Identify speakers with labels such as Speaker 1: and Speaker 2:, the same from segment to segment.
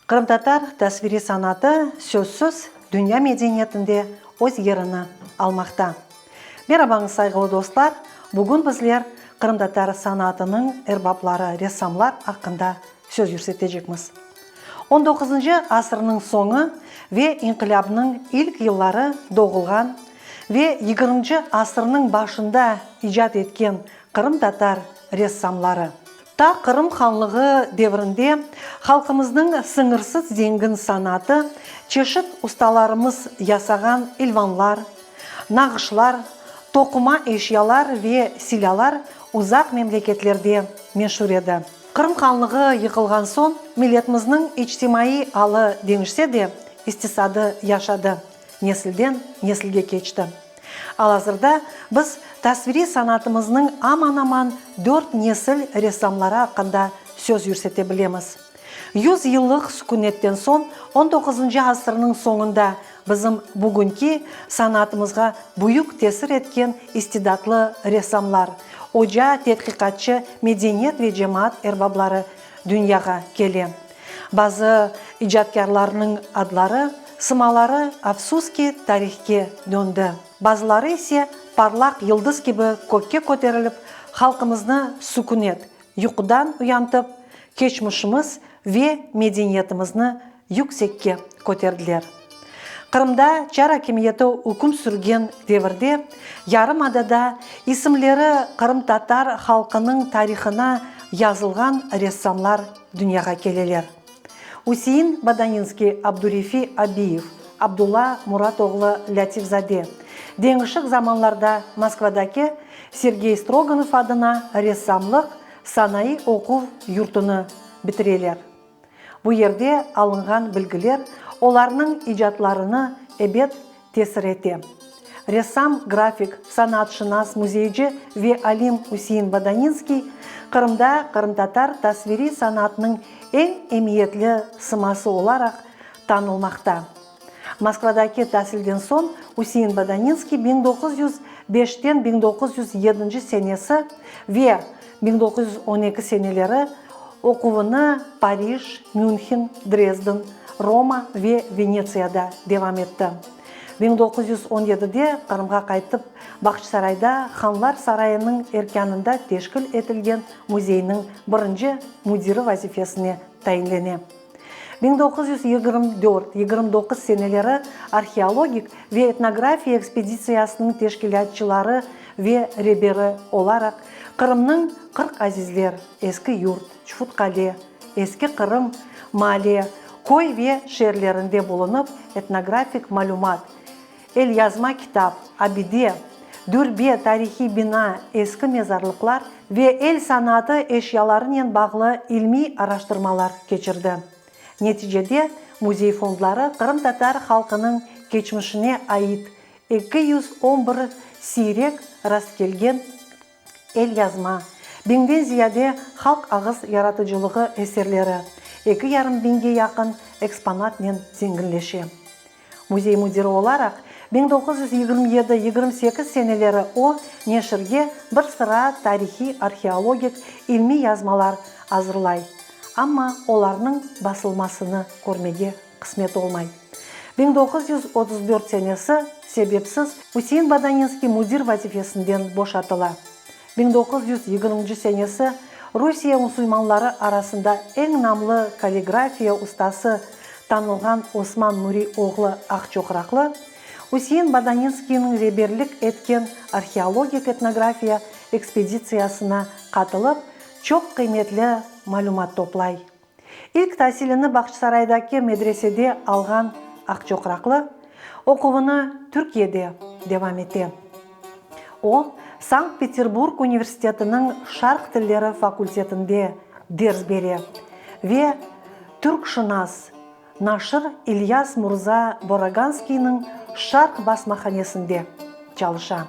Speaker 1: Qırımtatar tasviriy sanatı, sözsüz, dünya medeniyetinde öz yerini almaqta. Merabañız, sayğılı dostlar! Bugün bizler qırımtatar sanatınıñ erbapları, ressamlar aqqında söz yürsetecekmiz. On doquzıncı asırnıñ soñu ve inqilâbnıñ ilk yılları doğulğan ve yigirminci asırnıñ başında icat etken qırımtatar ressamları, Ta Qırım hanlığı devrinde halqımıznıñ sıñırsız zengin sanatı, çeşit ustalarımız yasağan ilvanlar, nağışlar, toquma eşyalar ve silâlar uzaq memleketlerde meşur edi. Qırım hanlığı yıqılğan soñ milletimizniñ içtimaiy alı deñişse de, istisadı yaşadı, nesilden nesilge keçti. Al-azırda biz tasviriy sanatımıznıñ aman-aman dört nesil ressamları aqqında söz yürsete bilemiz. Yüz yıllıq sükünetten soñ, on doquzıncı asırnıñ soñunda bizim bugünki sanatımızğa büyük tesir etken istidatlı ressamlar, oca, tedqiqatçı, medeniyet ve cemaat erbabları dünyağa kele. Bazı icatkârlarnıñ adları, sımaları, afsus ki, tarihke döndi. Bazıları ise parlaq yıldız kibi kökke köterilip, halqımıznı sükünet yuqudan uyantıp, keçmişimiz ve medeniyetimizni yüksekke köterdiler. Qırımda çar akimiyeti üküm sürgen devirde yarımadada isimleri qırımtatar halqınıñ tarihına yazılğan ressamlar dünyağa keleler. Üsein Bodaninskiy, Abdurefi Abiyev, Abdulla Murat oğlu Lâtifzade, deñişik zamanlarda Moskvadaki Sergey Stroganov adına ressamlıq sanayı oquv yurtunı bitireler. Bu yerde alınğan bilgiler olarnıñ icatlarını ebet tesir ete. Ressam, grafik, sanatşınas, müzeyci ve alim Üsein Bodaninskiy Qırımda qırımtatar tasviriy sanatınıñ eñ emiyetli sıması olaraq tanılmaqta. Moskvadaki tasilden soñ Üsein Bodaninskiy 1905-ten 1907 senesi ve 1912 seneleri oquvını Parij, Münhen, Drezden, Roma ve Venetsiyada devam etti. 1917-de Qırımğa qaytıp, Bağçasarayda Hanlar sarayınıñ erkânında teşkil etilgen müzeyniñ birinci müdiri vazifesine tayinlene. 1924, 29 seneleri arheologik ve etnografiya ekspeditsiyasınıñ teşkilâtçıları ve reberi olaraq Qırımnıñ 40 Azizler, Eski Yurt, Çufut Qale, Eski Qırım, maale, köy ve şeerlerinde bulunıp etnografik malümat, elyazma kitap, abide, dürbe, tarihiy bina, eski mezarlıqlar ve el sanatı eşyalarınen bağlı ilmiy araştırmalar keçirdi. Neticede, müzey fondları qırımtatar halqınıñ keçmişine ait 211 siyrek rastkelgen Elyazma, biñden ziyade halq ağız yaratıcılığı eserleri, eki yarım biñge yaqın eksponatnen zenginleşe. Müzey müdiri olaraq, 1927, 28 seneleri o, neşirge bir sıra tarihiy-arheologik ilmiy yazmalar azırlay, amma olarnıñ basılmasını körmege qısmet olmay. 1934 senesi sebepsiz Üsein Bodaninskiy müdir vazifesinden boşatıla. 1920 senesi Rusiye musulmanları arasında eñ namlı kalligrafiya ustası tanılğan Osman Nuri oğlu Aqçoqraqlı, Üsein Bodaninskiyniñ reberlik etken arheologik-etnografiya ekspeditsiyasına qatılıp, çoq qıymetli malümat toplay. İlk tasilini Bağçasaraydaki medresede alğan Aqçoqraqlı, oquvını Türkiyede devam ete. O, Sankt-Peterburg universitetiniñ şarq tilleri fakultetinde ders bere ve türkşınas, naşir İlyas Murza Boraganskiyniñ Şarq basmahanesinde çalışa.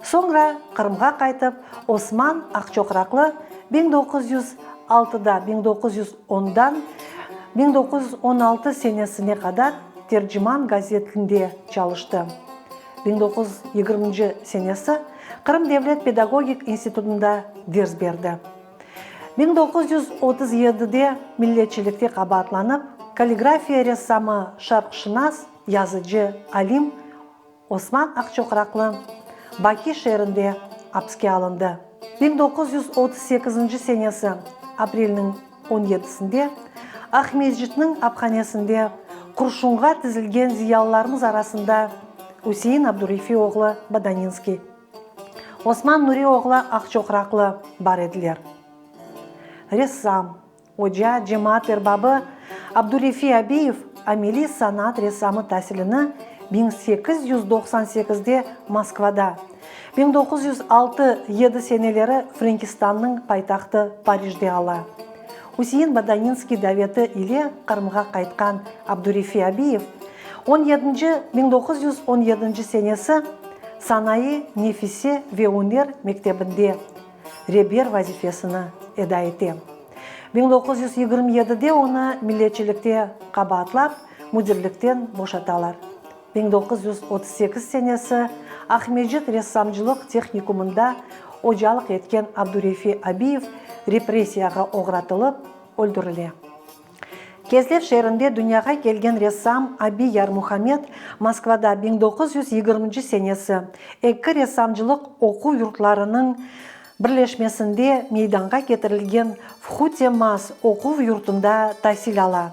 Speaker 1: Soñra Qırımğa qaytıp, Osman Aqçoqraqlı 1906-da 1910-dan 1916 senesine qadar Terciman gazetinde çalıştı. 1920 senesi Qırım devlet pedagogik institutında ders berdi. 1937-de milletçilikte qabaatlanıp. kalligrafiya ressamı, şarqşınas, yazıcı, alim Osman Aqçoqraqlı Baki şeerinde apske alındı. 1938 senesi aprelniñ on yedisinde Aqmescitniñ aphanesinde qurşunğa tizilgen ziyalılarımız arasında Üsein Abdurefi oğlu Bodaninskiy, Osman Nuri oğlu Aqçoqraqlı bar ediler. Ressam, Oca, cemaat erbabı Abdurefi Abiyev ameliy sanat ressamı tasilini 1898-de Moskvada, 1906 yedi seneleri Frenkistannıñ paytahtı Parijde ala. Üsein Bodaninskiy daveti ile Qırımğa qaytqan Abdurefi Abiyev on yedinci 1917 senesi Sanayı nefise ve üner mektebinde reber vazifesini eda ete. 1927-de onı milletçilikte qabaatlap, müdirlikten boşatalar. 1938 senesi Aqmescit ressamcılıq tehnikumında ocalıq etken Abdurefi Abiyev repressiyağa oğratılıp, öldürile. Kezlev şeerinde dünyağa kelgen ressam Abi Yarmuhammed Moskvada 1920 senesi eki ressamcılıq oquv yurtlarınıñ birleşmesinde meydanğa ketirilgen Vhutemas oquv yurtunda tasil ala.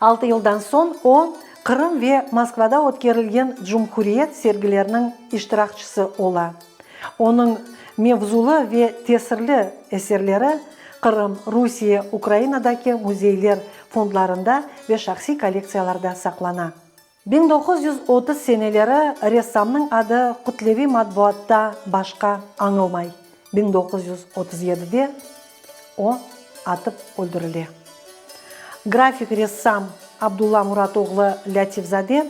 Speaker 1: Altı yıldan soñ o, Qırım ve Moskvada ötkerilgen cumhuriyet sergileriniñ iştirakçisi ola. Onıñ mevzulı ve tesirli eserleri Qırım, Rusiye, Ukrainadaki müzeyler fondlarında ve şahsiy kollektsiyalarda saqlana. 1930 seneleri ressamnıñ adı kütleviy matbuatta başqa añılmay. 1937-de o, atıp öldürile. Grafik ressam Abdulla Murat oğlu Lâtif-zade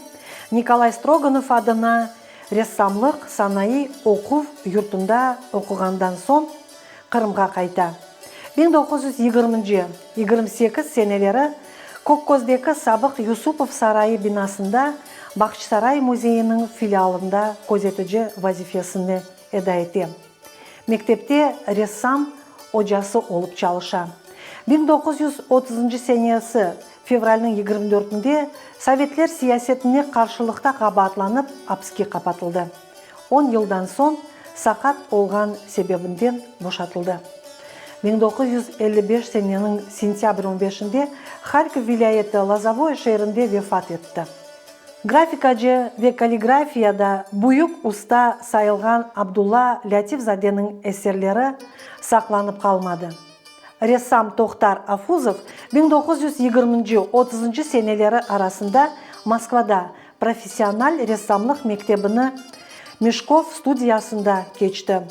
Speaker 1: Nikolay Stroganov adına ressamlıq sanayı oquv yurtunda oquğandan soñ Qırımğa qayta. 1920-nci, 28 seneleri Kökközdeki sabıq Yusupov sarayı binasında Bağçasaray müzeyiniñ filialında közetici vazifesini eda ete. Mektepte ressam ocası olıp çalışa. 1930-ncı senesi fevralniñ yigirmi dörtünde sovetler siyasetine qarşılıqta qabaatlanıp apske qapatıldı. On yıldan soñ saqat olğan sebebinden boşatıldı. 1955 seneniñ sentâbr on beşinde Harkov vilâyeti Lozovoye şeerinde vefat etti. Grafikacı ve kalligrafiyada büyük usta sayılğan Abdulla Lâtif-zadeniñ eserleri saqlanıp qalmadı. Ressam Tohtar Afuzov 1920-nci, otuzıncı seneleri arasında Moskvada professional ressamlıq mektebini Meşkov studiyasında keçti.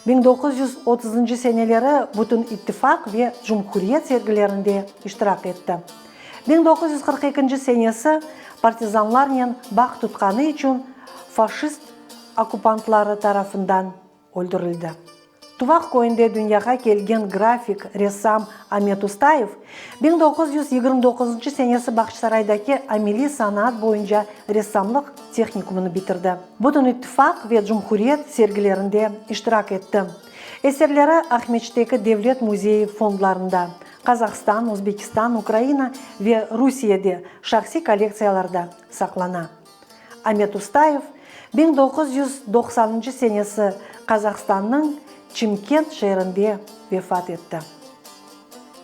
Speaker 1: 1930-ncı seneleri Bütünittifaq ve cumhuriyet sergilerinde iştirak etti. 1942-nci senesi partizanlarnen bağ tutqanı içün faşist okkupantları tarafından öldürildi. Tuvaq köyünde dünyağa kelgen grafik, ressam Amet Ustayev 1929-ncı senesi Bağçasaraydaki ameliy sanaat boyunca ressamlıq tehnikumını bitirdi. Bütünittifaq ve cumhuriyet sergilerinde iştirak etti. Eserleri Aqmescitteki Devlet müzeyi fondlarında, Qazahstan, Özbekistan, Ukraina ve Rusiyede şahsiy kollektsiyalarda saqlana. Amet Ustayev 1990-ncı senesi Qazahstannıñ Çimkent şeerinde vefat etti.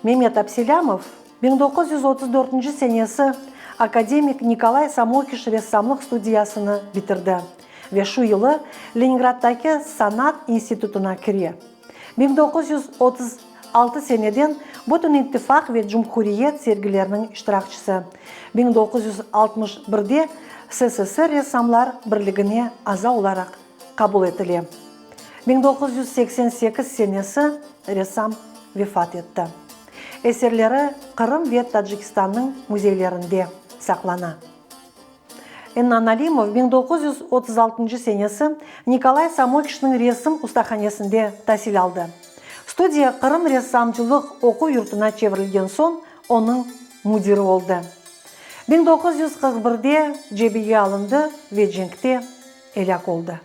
Speaker 1: Memet Abselâmov 1934-nci senesi akademik Nikolay Samokiş ressamlıq studiyasını bitirdi ve şu yılı Leningraddaki sanat institutına kire. 1936 seneden Bütünittifaq ve cumhuriyet sergileriniñ iştirakçisi, 1961-de SSSR Ressamlar birligine aza olaraq qabul etile. 1988 senesi ressam vefat etti. Eserleri Qırım ve Tacikistannıñ müzeylerinde saqlana. Ennan Alimov 1936-ncı senesi Nikolay Samokişniñ resim ustahanesinde tasil aldı. Studiya Qırım ressamcılıq oquv yurtuna çevirilgen soñ onıñ müdiri oldı. 1941-de cebege alındı ve cenkte elâk oldı.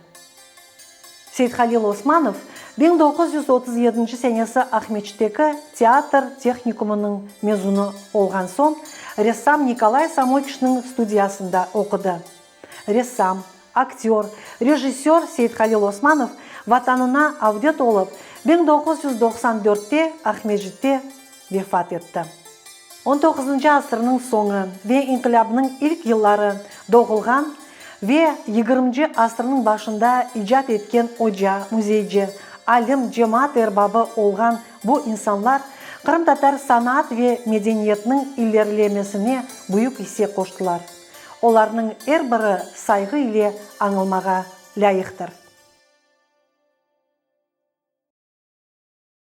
Speaker 1: Seythalil Osmanov. 1937 senesi Aqmeçitteki teatr tehnikumınıñ mezunı olğan soñ, ressam Nikolay Samokişniñ studiyasında oqudı. Ressam, aktör, rejissör Seythalil Osmanov Vatanına avdet olıp, 1994-te Aqmescitte vefat etti. On doquzıncı asırnıñ soñu ve inqilâbnıñ ilk yılları doğulğan ve yigirminci asırnıñ başında icat etken oca, müzeyci, alim, cemaat erbabı olğan bu insanlar qırımtatar sanat ve medeniyetiniñ ilerilemesine büyük isse qoştılar. Olarnıñ er biri sayğı ile añılmağa lâyıqtır.